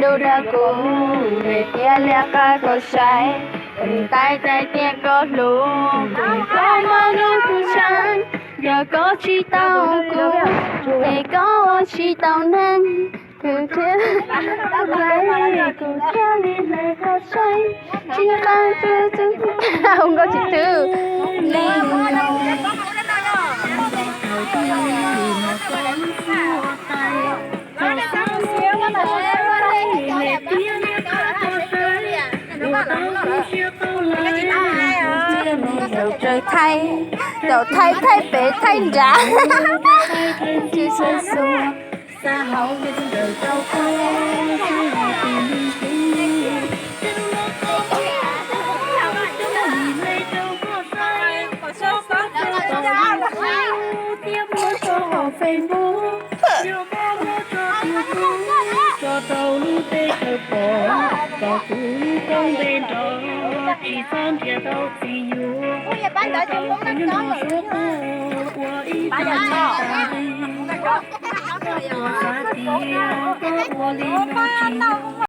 Dub dab kuv, nws thiaj li qab koj saib, nws tais tais tias koj hlub, kuv koj mog nub kuv saib, yog koj tsis tau kuv, ces koj ua tsis tau neeg, kuv thiaj, kuv thiaj li hlais koj saib, tsis qab kuv, hu nkauj tsis thwb li. Zaum thaij, zaum thaij thaij pem thaij nrad. Tsis xua xua. Thiab muab tso hauv Facebook, yog muab muab tso tus kub, tso rau lub teb chaws pom, kom kuv koob npe nrov, tsis txhob nrhiav tau txiv yuav, ua rau kuv nyob no suab quaj ua ib tug neeg tas li. Koj puas xav tias koj ua li no tsis